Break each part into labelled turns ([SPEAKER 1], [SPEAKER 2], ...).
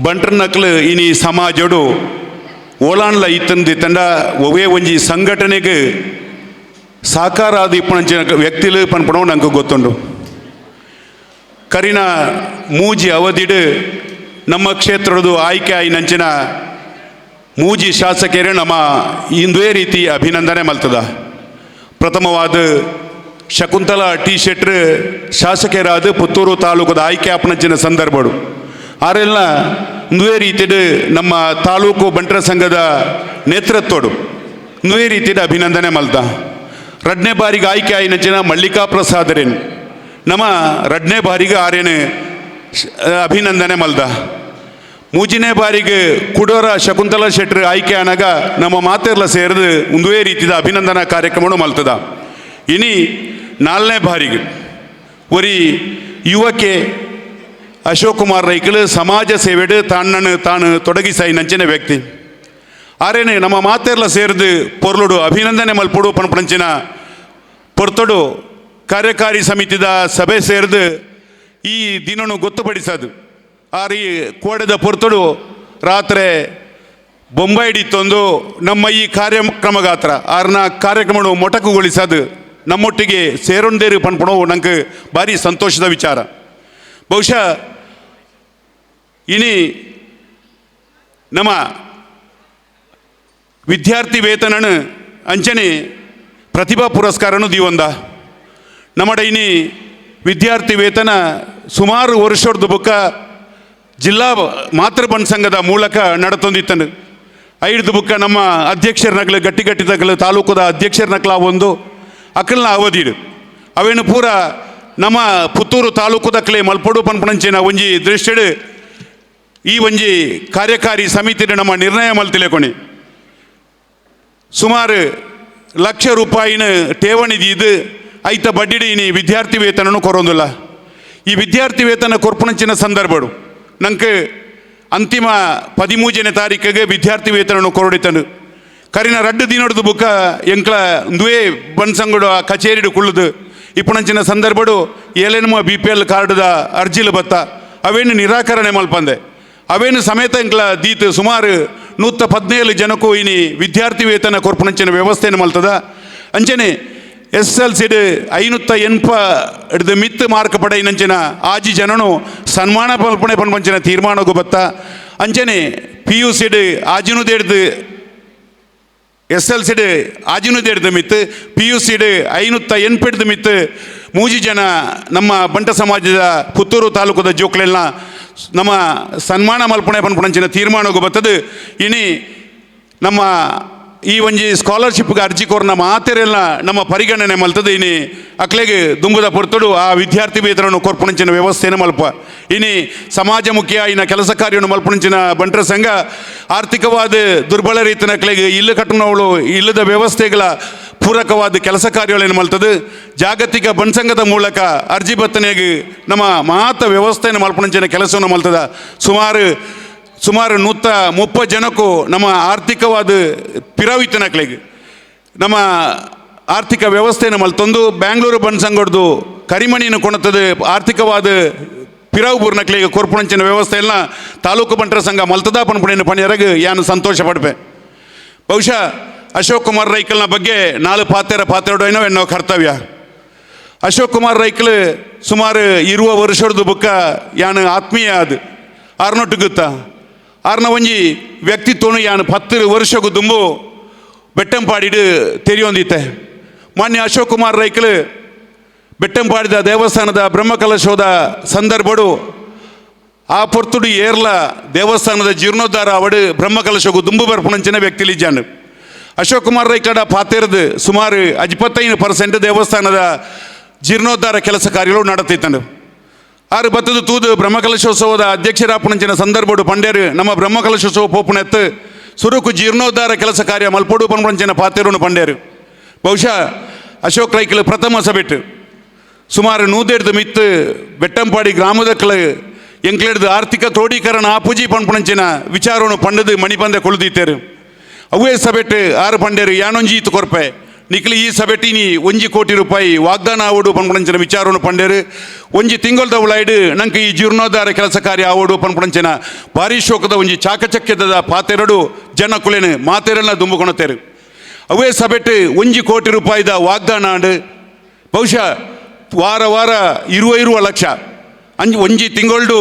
[SPEAKER 1] ಬಂಟ್ರನಕ್ಲು ಇನಿ ಸಮಾಜಡು ಓಲಾನ್ಲ ಇತ್ತಂದು ತಂಡ ಒವೇ ಒಂಜಿ ಸಂಘಟನೆಗೆ ಸಾಕಾರ ಆದ ಇಪ್ಪುನಂಚಿನ ವ್ಯಕ್ತಿಲು ಪನ್ಪಣವು ನಂಗೆ ಗೊತ್ತುಂಡು. ಕರಿನ ಮೂಜಿ ಅವಧಿಡು ನಮ್ಮ ಕ್ಷೇತ್ರದ ಆಯ್ಕೆ ಆಯಿನಂಚಿನ ಮೂಜಿ ಶಾಸಕರು ನಮ್ಮ ಇಂದುವೇ ರೀತಿ ಅಭಿನಂದನೆ ಮಲ್ತದ. ಪ್ರಥಮವಾದ ಶಕುಂತಲಾ ಟಿ ಶೆಟ್ರ್ ಶಾಸಕರಾದ ಪುತ್ತೂರು ತಾಲೂಕದ ಆಯ್ಕೆ ಆಪನಂಚಿನ ಸಂದರ್ಭಡು ಆರೆಲ್ಲ ಇಂದುವೇ ರೀತಿಡು ನಮ್ಮ ತಾಲೂಕು ಬಂಟರ ಸಂಘದ ನೇತೃತ್ವಡು ಇಂದುವೇ ರೀತಿಡು ಅಭಿನಂದನೆ ಮಲ್ತ. ರಡ್ನೇ ಬಾರಿಗೆ ಆಯ್ಕೆ ಆಯಿನಂಚಿನ ಮಲ್ಲಿಕಾ ಪ್ರಸಾದರೇನು ನಮ್ಮ ರಡ್ನೇ ಬಾರಿಗೆ ಆರೇನು ಅಭಿನಂದನೆ ಮಲ್ದ. ಮೂಜಿನೇ ಬಾರಿಗೆ ಕುಡೋರ ಶಕುಂತಲಾ ಶೆಟ್ರ್ ಆಯ್ಕೆ ಆನಾಗ ನಮ್ಮ ಮಾತೆರ್ಲ ಸೇರಿದು ಒಂದುವೇ ರೀತಿದ ಅಭಿನಂದನಾ ಕಾರ್ಯಕ್ರಮನು ಮಲ್ತದ. ಇನಿ ನಾಲ್ನೇ ಬಾರಿಗೆ ಒರಿ ಯುವಕೆ ಅಶೋಕ್ ಕುಮಾರ್ ರೈಕಲು ಸಮಾಜ ಸೇವೆಡು ತಾಣ್ಣನು ತಾನು ತೊಡಗಿಸಾಯಿ ನಂಚಿನ ವ್ಯಕ್ತಿ. ಆರೇನೆ ನಮ್ಮ ಮಾತೆರ್ಲ ಸೇರಿದು ಪೊರ್ಲುಡು ಅಭಿನಂದನೆ ಮಲ್ಪುಡು ಪನ್ಪಣಂಚಿನ ಪೊರ್ತೊಡು ಕಾರ್ಯಕಾರಿ ಸಮಿತಿದ ಸಭೆ ಸೇರಿದು ಈ ದಿನನು ಗೊತ್ತುಪಡಿಸದು. ಆರಿ ಕೋಡೆದ ಪೊರ್ತೊಡು ರಾತ್ರಿ ಬೊಂಬೈ ಹಿಡಿತೊಂದು ನಮ್ಮ ಈ ಕಾರ್ಯಕ್ರಮ ಗಾತ್ರ ಆರ್ನ ಕಾರ್ಯಕ್ರಮವನ್ನು ಮೊಟಕುಗೊಳಿಸದು ನಮ್ಮೊಟ್ಟಿಗೆ ಸೇರೊಂದೇರು ಪನ್ಪಣವು ನಂಗೆ ಭಾರಿ ಸಂತೋಷದ ವಿಚಾರ. ಬಹುಶಃ ಇನಿ ನಮ್ಮ ವಿದ್ಯಾರ್ಥಿ ವೇತನನು ಅಂಚನೆ ಪ್ರತಿಭಾ ಪುರಸ್ಕಾರನು ದೀವೊಂದ. ನಮ್ಮಡ ಇನಿ ವಿದ್ಯಾರ್ಥಿ ವೇತನ ಸುಮಾರು ವರ್ಷದ ಬುಕ್ಕ ಜಿಲ್ಲಾ ಮಾತೃಬಂಡ್ ಸಂಘದ ಮೂಲಕ ನಡತೊಂದಿತ್ತನು. ಐದು ಬುಕ್ಕ ನಮ್ಮ ಅಧ್ಯಕ್ಷರ ನಕಲು ಗಟ್ಟಿ ಗಟ್ಟಿದಕಲು ತಾಲೂಕದ ಅಧ್ಯಕ್ಷರ ನಕಲ ಒಂದು ಅಕಲ್ನ ಅವಧಿಡು ಅವೇನು ಪೂರ ನಮ್ಮ ಪುತ್ತೂರು ತಾಲೂಕುದಕ್ಲೆ ಮಲ್ಪಡು ಪನ್ಪಣಂಚಿನ ಒಂಜಿ ದೃಷ್ಟಿಡು ಈ ಒಂಜಿ ಕಾರ್ಯಕಾರಿ ಸಮಿತಿ ನಮ್ಮ ನಿರ್ಣಯ ಮಲ್ತಿಲೆಕೊಣಿ ಸುಮಾರು ಲಕ್ಷ ರೂಪಾಯಿನ ಠೇವಣಿ ದೀದು ಐತ ಬಡ್ಡಿಡಿ ಇನಿ ವಿದ್ಯಾರ್ಥಿ ವೇತನನು ಕೊರೊಂದಿಲ್ಲ. ಈ ವಿದ್ಯಾರ್ಥಿ ವೇತನ ಕೊರ್ಪಣಂಚಿನ ಸಂದರ್ಭಡು ನಂಗೆ ಅಂತಿಮ 13ನೇ ತಾರೀಕಿಗೆ ವಿದ್ಯಾರ್ಥಿ ವೇತನನು ಕೊರಡಿತನು. ಕರಿನ ರಡ್ಡು ದಿನಡ್ದು ಬುಕ್ಕ ಎಂಕ್ಲ ಒಂದುವೇ ಬನ್ಸಂಗಡು ಆ ಕಚೇರಿಡು ಕುಳ್ಳುದು ಇಪ್ಪಣಂಚಿನ ಸಂದರ್ಭಡು ಏಲೇನುಮ ಬಿಪಿಎಲ್ ಕಾರ್ಡ್ದ ಅರ್ಜಿಲು ಬತ್ತ ಅವೇನು ನಿರಾಕರಣೆ ಮಲ್ಪಂದೆ ಅವೇನು ಸಮೇತ ಎಂಕ್ಲ ದೀತ್ ಸುಮಾರು 117 ಜನಕ್ಕೂ ಇನಿ ವಿದ್ಯಾರ್ಥಿ ವೇತನ ಕೊರ್ಪಣಂಚಿನ ವ್ಯವಸ್ಥೆಯನ್ನು ಮಲ್ತದ. ಅಂಚನೆ ಎಸ್ ಎಲ್ ಸಿಡ್ 580 ಹಿಡ್ದು ಮಿತ್ತು ಮಾರ್ಕ್ ಪಡೆಯಿನಂಚಿನ ಆಜಿ ಜನನು ಸನ್ಮಾನ ಪಲ್ಪಣೆ ಪನ್ಪಂಚಿನ ತೀರ್ಮಾನಗು ಬತ್ತ. ಅಂಚನೆ ಪಿ ಯು ಸಿಡ್ ಆಜಿನುದೇಡ್ದು ಎಸ್ ಎಲ್ ಸಿಡ್ ಆಜಿನುದೇಡ್ದು ಮಿತ್ತು ಪಿ ಯು ಸಿಡ್ 580 ಮಿತ್ತು ಮೂಜಿ ಜನ ನಮ್ಮ ಬಂಟ ಸಮಾಜದ ಪುತ್ತೂರು ತಾಲೂಕದ ಜೋಕ್ಲೆಲ್ಲ ನಮ್ಮ ಸನ್ಮಾನ ಮಲ್ಪಣೆ ಪನ್ಪಣಂಚಿನ ತೀರ್ಮಾನಗು ಬತ್ತದು. ಇನಿ ನಮ್ಮ ಈ ಒಂಜಿ ಸ್ಕಾಲರ್ಶಿಪ್ಗೆ ಅರ್ಜಿ ಕೋರ್ನ ಮಾತೆರೆಲ್ಲ ನಮ್ಮ ಪರಿಗಣನೆ ಮಲ್ತದೆ. ಇನಿ ಅಕ್ಲೆಗೆ ದುಂಬುದ ಪೊರ್ತುಡು ಆ ವಿದ್ಯಾರ್ಥಿ ವೇತನವನ್ನು ಕೊರ್ಪಣಂಚಿನ ವ್ಯವಸ್ಥೆಯನ್ನು ಮಲ್ಪ. ಇನಿ ಸಮಾಜಮುಖಿಯ ಇನ್ನ ಕೆಲಸ ಕಾರ್ಯವನ್ನು ಮಲ್ಪಣಂಚಿನ ಬಂಟರ ಸಂಘ ಆರ್ಥಿಕವಾದ ದುರ್ಬಲ ರೀತಿನ ಅಕ್ಲೆಗೆ ಇಲ್ಲು ಕಟ್ಟನವಳು ಇಲ್ಲದ ವ್ಯವಸ್ಥೆಗಳ ಪೂರಕವಾದ ಕೆಲಸ ಕಾರ್ಯಗಳನ್ನು ಮಲ್ತದೆ. ಜಾಗತಿಕ ಬಂಟ್ಸಂಘದ ಮೂಲಕ ಅರ್ಜಿ ಬತ್ತನೆಗೆ ನಮ್ಮ ಮಾತ ವ್ಯವಸ್ಥೆಯನ್ನು ಮಲ್ಪಣಂಚಿನ ಕೆಲಸವನ್ನು ಮಲ್ತದ. ಸುಮಾರು ಸುಮಾರು 130 ಜನಕ್ಕೂ ನಮ್ಮ ಆರ್ಥಿಕವಾದ ಪಿರವಿತನಕ್ಲೆಗೆ ನಮ್ಮ ಆರ್ಥಿಕ ವ್ಯವಸ್ಥೆಯನ್ನು ಮಲ್ತೊಂದು ಬ್ಯಾಂಗ್ಳೂರು ಬನ್ ಸಂಘಡ್ದು ಕರಿಮಣಿಯನ್ನು ಕೊಣತದೆ. ಆರ್ಥಿಕವಾದ ಪಿರವು ಬೂರ್ನಕ್ಲೆಗೆ ಕೊರ್ಪುಣಂಚಿನ ವ್ಯವಸ್ಥೆ ಎಲ್ಲ ತಾಲೂಕು ಬಂಟರ ಸಂಘ ಮಲ್ತದಾ ಪನ್ಪುಣಿನ ಪಣಿಯರಗ್ ಯಾನು ಸಂತೋಷ ಪಡ್ಪೆ. ಬಹುಶಃ ಅಶೋಕ್ ಕುಮಾರ್ ರೈಕಲ್ನ ಬಗ್ಗೆ ನಾಲು ಪಾತೆರ ಪಾತೆರಡೇನೋ ಎನ್ನೋ ಕರ್ತವ್ಯ. ಅಶೋಕ್ ಕುಮಾರ್ ರೈಕಲ್ ಸುಮಾರು ಇರುವ ವರ್ಷದ ಬುಕ್ಕ ಯಾನು ಆತ್ಮೀಯ ಅದು ಆರ್ನೊಟ್ಟು ಗುತ್ತ ಆರ್ನ ಒಂಜಿ ವ್ಯಕ್ತಿತ್ವನು ಯಾನು 10 ವರ್ಷಗು ದುಂಬು ಬೆಟ್ಟಂಪಾಡಿಡು ತೆರಿಯೊಂದಿತ್ತೆ. ಮಾನ್ಯ ಅಶೋಕ್ ಕುಮಾರ್ ರೈಕಲ್ ಬೆಟ್ಟಂಪಾಡಿದ ದೇವಸ್ಥಾನದ ಬ್ರಹ್ಮಕಲಶೋದ ಸಂದರ್ಭಡು ಆ ಪೊರ್ತುಡು ಏರ್ಲ ದೇವಸ್ಥಾನದ ಜೀರ್ಣೋದ್ಧಾರ ಅವಡು ಬ್ರಹ್ಮಕಲಶಗು ದುಂಬು ಬರ್ಪುಣಂಚಿನ ವ್ಯಕ್ತಿಲಿಜ್ಜಾನು. ಅಶೋಕ್ ಕುಮಾರ್ ರೈಕಡ ಪಾತೆರದು ಸುಮಾರು 25% ದೇವಸ್ಥಾನದ ಜೀರ್ಣೋದ್ಧಾರ ಕೆಲಸ ಕಾರ್ಯಗಳು നടത്തിತ್ತಂಡು. ಆರು ಬತ್ತದ ತೂದು ಬ್ರಹ್ಮಕಲಶೋತ್ಸವದ ಅಧ್ಯಕ್ಷರಾಪುಣಂಚಿನ ಸಂದರ್ಭಡು ಪಂಡ್ಯರು ನಮ್ಮ ಬ್ರಹ್ಮಕಲಶೋತ್ಸವ ಪೋಪುಣೆತ್ತು ಸುರುಕು ಜೀರ್ಣೋದ್ಧಾರ ಕೆಲಸ ಕಾರ್ಯ ಮಲ್ಪೊಡು ಪನ್ಪುಣಂಚಿನ ಪಾತೆರುನು ಪಂಡ್ಯರು. ಬಹುಶಃ ಅಶೋಕ್ ರೈಕಲ್ ಪ್ರಥಮ ಸಭೆಟ್ಟು ಸುಮಾರು ನೂದೆಡ್ದು ಮಿತ್ತು ಬೆಟ್ಟಂಪಾಡಿ ಗ್ರಾಮದಕ್ಕಲು ಎಂಕ್ಲೆಡ್ದು ಆರ್ಥಿಕ ಕ್ರೋಢೀಕರಣ ಆಪುಜಿ ಪನ್ಪುಣಂಚಿನ ವಿಚಾರವನ್ನು ಪಂಡದು ಮಣಿಪಂದೆ ಕೊಳ್ದಿತ್ತೇರು. ಅವೇ ಸಭೆಟ್ಟು ಆರು ಪಂಡ್ಯರು ಯಾನೊಂಜಿ ಇತ್ತು ಕೊರ್ಪೆ. ನಿಕ್ಲು ಈ ಸಭೆಟಿನಿ 1 ಕೋಟಿ ರೂಪಾಯಿ ವಾಗ್ದಾನ ಆವಡು ಪನ್ಪುಣಂಚಿನ ವಿಚಾರವನ್ನು ಪಂಡೇರು ಒಂಜಿ ತಿಂಗೊಳ್ದ ಉಳಾಯ್ಡು ನಂಗೆ ಈ ಜೀರ್ಣೋದ್ಧಾರ ಕೆಲಸ ಕಾರ್ಯ ಆವಡು ಪನ್ಪುಣಂಚಿನ ಭಾರಿ ಶೋಕದ ಒಂಜಿ ಚಾಕಚಕ್ಯದ ಪಾತೆರಡು ಜನಕುಲೇನು ಮಾತೆರನ್ನ ದುಂಬುಕೊಣತೇರು. ಅವೇ ಸಭೆಟ್ 1 ಕೋಟಿ ರೂಪಾಯಿದ ವಾಗ್ದಾನ ಆಂಡ್ ಬಹುಶಃ ವಾರ ವಾರ 20 ಲಕ್ಷ ಅಂಜಿ ಒಂಜಿ ತಿಂಗೊಳ್ಡು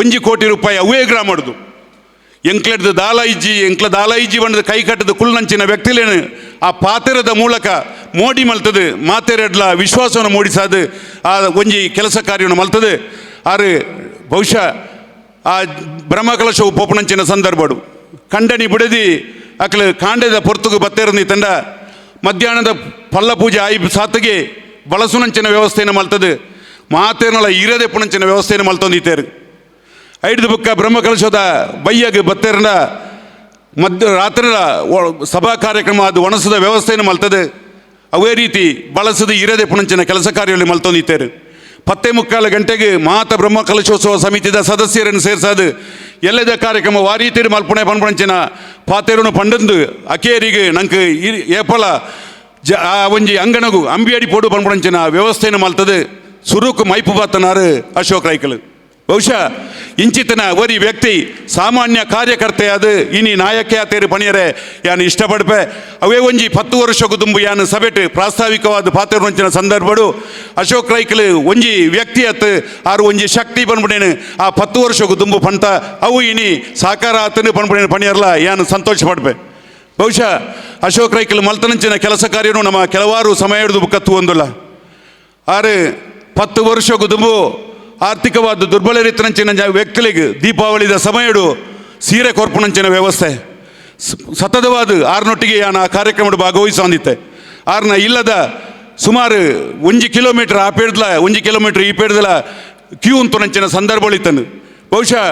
[SPEAKER 1] 1 ಕೋಟಿ ರೂಪಾಯಿ ಅವೇ ಗ್ರಾಮಡ್ದು ಎಂಕ್ಲೆಡ್ದು ದಾಲ ಇಜ್ಜಿ ಎಂಕ್ಲ ದಾಲ ಇಜ್ಜಿ ಬಂಡದ ಕೈ ಕಟ್ಟದ ಕುಳ್ಳಂಚಿನ ವ್ಯಕ್ತಿಲೇನು ಆ ಪಾತೆರದ ಮೂಲಕ ಮೋಡಿ ಮಲ್ತದು ಮಾತೆರೆಡ್ಲ ವಿಶ್ವಾಸವನ್ನು ಮೂಡಿಸಾದು ಆ ಒಂಜಿ ಕೆಲಸ ಕಾರ್ಯವನ್ನು ಮಲ್ತದು. ಆರು ಬಹುಶಃ ಆ ಬ್ರಹ್ಮಕಲಶವು ಪೋಪಣಂಚಿನ ಸಂದರ್ಭಡು ಕಂಡನಿ ಬಿಡದಿ ಅಕ್ಲು ಕಾಂಡದ ಪೊರ್ತುಗು ಬತ್ತೇರಂದಿ ತಂಡ ಮಧ್ಯಾಹ್ನದ ಪಲ್ಲ ಪೂಜೆ ಆಯಿ ಸಾತಿಗೆ ಬಳಸುನಂಚಿನ ವ್ಯವಸ್ಥೆಯನ್ನು ಮಲ್ತದು ಮಾತೇರ್ನಲ ಇರದೆ ಪುಣಂಚಿನ ವ್ಯವಸ್ಥೆಯನ್ನು ಮಲ್ತೊಂದಿತ್ತೇರು. ಐದು ಬುಕ್ಕ ಬ್ರಹ್ಮಕಲಶದ ಬಯ್ಯಗೆ ಬತ್ತೇರನ ಮಧ್ಯ ರಾತ್ರಿ ಸಭಾ ಕಾರ್ಯಕ್ರಮ ಅದು ಒಣಸದ ವ್ಯವಸ್ಥೆಯನ್ನು ಮಲ್ತದೆ. ಅವೇ ರೀತಿ ಬಳಸದ ಇರದೆ ಪುಣಂಚಿನ ಕೆಲಸ ಕಾರ್ಯದಲ್ಲಿ ಮಲ್ತೊಂದಿತ್ತೇರು. 10:45 ಗಂಟೆಗೆ ಮಾತ ಬ್ರಹ್ಮಕಲಶೋತ್ಸವ ಸಮಿತಿದ ಸದಸ್ಯರನ್ನು ಸೇರ್ಸಾದು ಎಲ್ಲದ ಕಾರ್ಯಕ್ರಮ ವಾರೀತಿರು ಮಲ್ಪುಣೆ ಪನ್ಪುಣಂಚಿನ ಪಾತೆರುನು ಪಂಡಂದು ಅಕೇರಿಗೆ ನಂಗೆ ಏಪಲ ಜ ಆ ಒಂಜಿ ಅಂಗಣಗು ಅಂಬಿಯಡಿ ಪೋಡು ಪನ್ಪುಣಂಚಿನ ವ್ಯವಸ್ಥೆಯನ್ನು ಮಲ್ತದೆ. ಸುರುಕು ಮೈಪು ಬಾತನಾರು ಅಶೋಕ್ ರೈಕಲ್. ಬಹುಶಃ ಇಂಚಿತನ ಒರಿ ವ್ಯಕ್ತಿ ಸಾಮಾನ್ಯ ಕಾರ್ಯಕರ್ತೆಯಾದ ಇನಿ ನಾಯಕೆ ಆತೇರು ಪಣಿಯರೆ ಯಾನು ಇಷ್ಟಪಡ್ಪೆ. ಅವೇ ಒಂಜಿ 10 ವರ್ಷಕ್ಕೂ ದುಂಬು ಯಾನು ಸಭೆಟ್ ಪ್ರಾಸ್ತಾವಿಕವಾದ ಪಾತೆರುವಂಚಿನ ಸಂದರ್ಭಡು ಅಶೋಕ್ ರೈಕಲ್ ಒಂಜಿ ವ್ಯಕ್ತಿ ಅತ್ ಆರು ಒಂಜಿ ಶಕ್ತಿ ಪನ್ಪುಣೇನು ಆ 10 ವರ್ಷಕ್ಕೂ ದುಂಬು ಪಂತ ಅವು ಇನಿ ಸಾಕಾರ ಆತನು ಪನ್ಪುಣೇನು ಪಣಿಯರ್ಲ ಯಾನು ಸಂತೋಷ ಪಡ್ಪೆ. ಬಹುಶಃ ಅಶೋಕ್ ರೈಕಲ್ ಮಲ್ತನಂಚಿನ ಕೆಲಸ ಕಾರ್ಯನು ನಮ್ಮ ಕೆಲವಾರು ಸಮಯ ಹಿಡಿದು ಬುಕ್ಕತ್ತು ಒಂದುಲ್ಲ. ಆರು 10 ವರ್ಷಕ್ಕೂ ದುಂಬು ಆರ್ಥಿಕವಾದ ದುರ್ಬಲ ರೀತಿನಂಚಿನ ವ್ಯಕ್ತಿಗಳಿಗೆ ದೀಪಾವಳಿದ ಸಮಯಡು ಸೀರೆ ಕೊರ್ಪುನಂಚಿನ ವ್ಯವಸ್ಥೆ ಸತತವಾದ ಆರ್ನೊಟ್ಟಿಗೆ ಯಾನ ಆ ಕಾರ್ಯಕ್ರಮದ ಭಾಗವಹಿಸೊಂದಿತ್ತೆ. ಆರ್ನ ಇಲ್ಲದ ಸುಮಾರು 1 ಕಿಲೋಮೀಟರ್ ಆ ಪೇಡ್ದಲ 1 ಕಿಲೋಮೀಟರ್ ಈ ಪೇಡ್ದಲ ಕ್ಯೂ ಉಂತುನಂಚಿನ ಸಂದರ್ಭಗಳಿತ್ತನು. ಬಹುಶಃ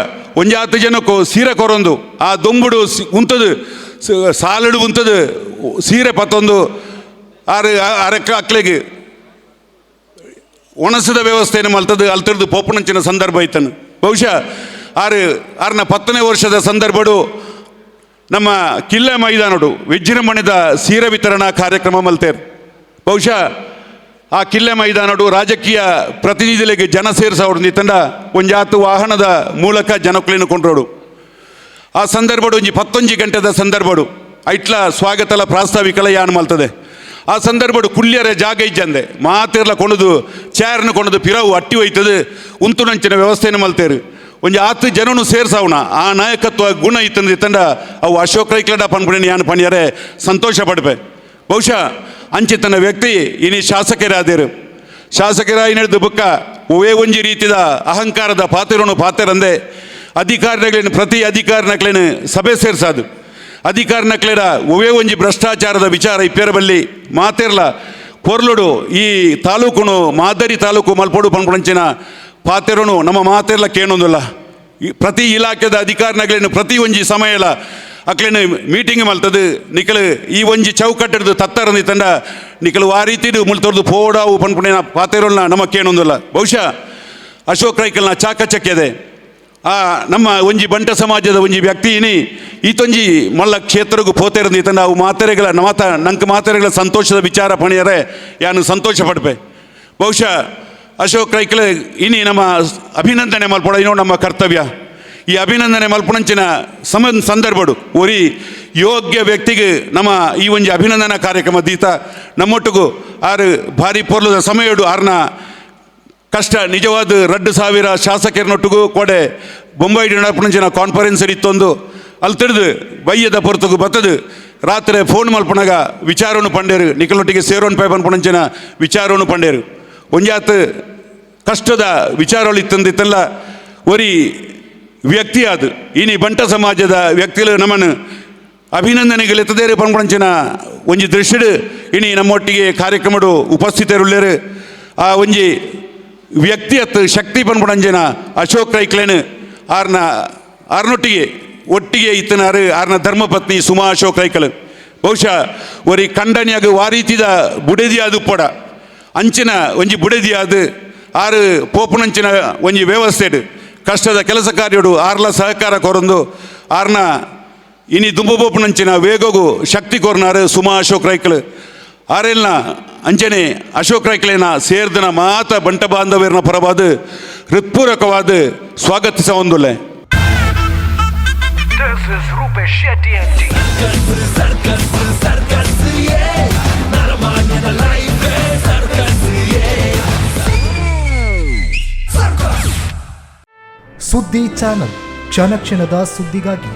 [SPEAKER 1] ಒಂಜಿ ಹತ್ತು ಜನಕ್ಕೂ ಸೀರೆ ಕೊರೊಂದು ಆ ದೊಂಬುಡು ಉಂತದು ಸಾಲಡು ಉಂತದು ಸೀರೆ ಪತ್ತೊಂದು ಆರು ಅರಕ್ಕ ಅಕ್ಲೆಗೆ ಒಣಸದ ವ್ಯವಸ್ಥೆಯನ್ನು ಮಲ್ತದು ಅಲ್ತರದು ಪೋಪುನಂಚಿನ ಸಂದರ್ಭ ಇತ್ತನು. ಬಹುಶಃ ಆರು ಆರನ 10ನೇ ವರ್ಷದ ಸಂದರ್ಭಡು ನಮ್ಮ ಕಿಲ್ಲೆ ಮೈದಾನಡು ವಿಜೃಂಭಣೆದ ಸೀರೆ ವಿತರಣಾ ಕಾರ್ಯಕ್ರಮ ಮಲ್ತೇರು. ಬಹುಶಃ ಆ ಕಿಲ್ಲೆ ಮೈದಾನಡು ರಾಜಕೀಯ ಪ್ರತಿನಿಧಿಗಳಿಗೆ ಜನ ಸೇರಿಸವರು ತಂಡ ಒಂಜಾತು ವಾಹನದ ಮೂಲಕ ಜನಕ್ಕಳಿನ ಕೊಂಡ್ರೋಡು. ಆ ಸಂದರ್ಭಡು ಒಂಜಿ 11 ಗಂಟೆದ ಸಂದರ್ಭಡು ಐಟ್ಲ ಸ್ವಾಗತಲ ಪ್ರಾಸ್ತಾವಿಕಲ ಯಾನ್ ಮಲ್ತದೆ. ಆ ಸಂದರ್ಭಡು ಕುಳ್ಳಿಯರ ಜಾಗ ಇಜ್ಜಂದೆ ಮಾತಿರ್ಲ ಕೊಣದು ಚೇರ್ನ ಕೊಣದು ಪಿರವು ಅಟ್ಟಿ ಒಯ್ತದೆ ಉಂತುನಂಚಿನ ವ್ಯವಸ್ಥೆಯನ್ನು ಮಲ್ತೇರು. ಒಂಜಿ ಆತು ಜನನು ಸೇರ್ಸಾವಣ ಆ ನಾಯಕತ್ವ ಗುಣ ಇತ್ತಂದು ತಂಡ ಅವು ಅಶೋಕ್ ರೈಕ್ಲಡ ಪನ್ಪುಣಿ ಯಾನ್ ಪಣಿಯರೆ ಸಂತೋಷ ಪಡ್ಪೆ. ಬಹುಶಃ ಅಂಚಿತನ ವ್ಯಕ್ತಿ ಇನಿ ಶಾಸಕರಾದಿರು. ಶಾಸಕರಾಯಿ ಬುಕ್ಕ ಒವೇ ಒಂಜಿ ರೀತಿಯ ಅಹಂಕಾರದ ಪಾತಿರೋನು ಪಾತೆರಂದೆ ಅಧಿಕಾರಿಗಳೇನು ಪ್ರತಿ ಅಧಿಕಾರಿನಕ್ಲೇನು ಸಭೆ ಸೇರ್ಸಾದು ಅಧಿಕಾರಿನಕ್ಲೇರ ಒವೇ ಒಂಜಿ ಭ್ರಷ್ಟಾಚಾರದ ವಿಚಾರ ಇಪ್ಪೇರಬಲ್ಲಿ ಮಾತಿರ್ಲ ಪೊರ್ಲುಡು ಈ ತಾಲೂಕುನು ಮಾದರಿ ತಾಲೂಕು ಮಲ್ಪೊಡು ಪನ್ಪುಣಂಚಿನ ಪಾತೆರುನು ನಮ್ಮ ಮಾತೆರ್ಲ ಕೇಣೊಂದುಲ್ಲ. ಪ್ರತಿ ಇಲಾಖೆದ ಅಧಿಕಾರಿನಗ್ಲೇನು ಪ್ರತಿ ಒಂಜಿ ಸಮಯಲ ಅಕ್ಲೇನು ಮೀಟಿಂಗ್ ಮಲ್ತದು ನಿಕಲು ಈ ಒಂಜಿ ಚೌಕಟ್ಟಿಡ್ದು ತತ್ತರಂದಿ ತಂಡ ನಿಕಲು ಆ ರೀತಿಡು ಮುಲ್ತೊರ್ದು ಪೋಡಾವು ಪನ್ಪುಣಿನ ಪಾತೆರುಲ್ನ ನಮ್ಮ ಕೇಣೊಂದುಲ್ಲ. ಬಹುಶಃ ಅಶೋಕ್ ರೈಕಲ್ನ ಚಾಕಚಕ್ಯದೆ ಆ ನಮ್ಮ ಒಂಜಿ ಬಂಟ ಸಮಾಜದ ಒಂಜಿ ವ್ಯಕ್ತಿ ಇನಿ ಈತೊಂಜಿ ಮಲ್ಲ ಕ್ಷೇತ್ರಗೂ ಪೋತೆರಂದು ಈತಂಡ ಅವು ಮಾತೆರೆಗಳ ಮಾತ ನಂಗೆ ಮಾತೆರೆಗಳ ಸಂತೋಷದ ವಿಚಾರ ಪಣಿಯರೆ ಯಾನು ಸಂತೋಷ ಪಡ್ಪೆ. ಬಹುಶಃ ಅಶೋಕ್ ರೈಕಲ್ ಇನಿ ನಮ್ಮ ಅಭಿನಂದನೆ ಮಲ್ಪೊಡ ಇನ್ನೂ ನಮ್ಮ ಕರ್ತವ್ಯ. ಈ ಅಭಿನಂದನೆ ಮಲ್ಪುಣಂಚಿನ ಸಂದರ್ಭಡು ಒರಿ ಯೋಗ್ಯ ವ್ಯಕ್ತಿಗೆ ನಮ್ಮ ಈ ಒಂಜಿ ಅಭಿನಂದನಾ ಕಾರ್ಯಕ್ರಮ ದೀತ ನಮ್ಮೊಟ್ಟಿಗೂ ಆರು ಭಾರಿ ಪೊರ್ಲದ ಸಮಯಡು ಆರ್ನ ಕಷ್ಟ ನಿಜವಾದ 2000 ಶಾಸಕರನ್ನೊಟ್ಟಿಗೂ ಕೊಡೆ ಬೊಂಬೈ ನಡಪುಣಂಚಿನ ಕಾನ್ಫರೆನ್ಸ್ ಇತ್ತೊಂದು ಅಲ್ಲಿ ತಿಳಿದು ಬಯ್ಯದ ಪೊರ್ತುಗು ಬತ್ತದು ರಾತ್ರಿ ಫೋನ್ ಮಲ್ಪಣಗ ವಿಚಾರವನ್ನು ಪಂಡೇರು ನಿಕಲೊಟ್ಟಿಗೆ ಸೇರೋನ್ ಪೈ ಪನ್ಪುಣಂಚಿನ ವಿಚಾರವನ್ನು ಪಂಡೇರು. ಒಂಜಾತ್ ಕಷ್ಟದ ವಿಚಾರಗಳು ಇತ್ತಂದಿತ್ತಲ್ಲ ಒರಿ ವ್ಯಕ್ತಿ ಅದು ಇನಿ ಬಂಟ ಸಮಾಜದ ವ್ಯಕ್ತಿಗಳು ನಮ್ಮನ್ನು ಅಭಿನಂದನೆಗಳು ಎತ್ತದೇರು ಪನ್ಪುಣಂಚಿನ ಒಂಜಿ ದೃಶ್ಯಡು ಇನಿ ನಮ್ಮೊಟ್ಟಿಗೆ ಕಾರ್ಯಕ್ರಮಡು ಉಪಸ್ಥಿತರುಳ್ಳೇರು. ಆ ಒಂಜಿ ವ್ಯಕ್ತಿ ಅತ್ತು ಶಕ್ತಿ ಪನ್ಪುಣಂಜಿನ ಅಶೋಕ್ ರೈಕ್ಲೇನು ಆರ್ನ ಆರ್ನೊಟ್ಟಿಗೆ ಒಟ್ಟಿಗೆ ಇತ್ತನಾರು ಆರ್ನ ಧರ್ಮಪತ್ನಿ ಸುಮಾ ಅಶೋಕ್ ರೈಕಲ್. ಬಹುಶಃ ಒರಿ ಕಂಡನಿಯಾಗ ವಾರೀತಿದ ಬುಡೆದಿಯಾದ ಪೊಡ ಅಂಚಿನ ಒಂಜಿ ಬುಡೆದಿಯಾದ ಆರು ಪೋಪುನಂಚಿನ ಒಂಜಿ ವ್ಯವಸ್ಥೆಡು ಕಷ್ಟದ ಕೆಲಸ ಕಾರ್ಯಡು ಆರ್ಲ ಸಹಕಾರ ಕೊರೊಂದು ಆರ್ನ ಇನಿ ದುಂಬು ಪೋಪುನಂಚಿನ ವೇಗಗು ಶಕ್ತಿ ಕೊರ್ನಾರು ಸುಮಾ ಅಶೋಕ್ ರೈಕಲ್. ಆರೆಲ್ನ ಅಂಚನೆ ಅಶೋಕ್ ರೈಕ್ಲೇನ ಸೇರ್ದನ ಮಾತ ಬಂಟ ಬಾಂಧವ್ಯರ್ನ ಪರವಾದ ಹೃತ್ಪೂರ್ವಕವಾದ ಸ್ವಾಗತಿಸ ಹೊಂದುಲ್ಲೆ.
[SPEAKER 2] This is Rupesh Shetty and team.
[SPEAKER 3] ಸುದ್ದಿ ಚಾನಲ್, ಕ್ಷಣ ಕ್ಷಣದ ಸುದ್ದಿಗಾಗಿ.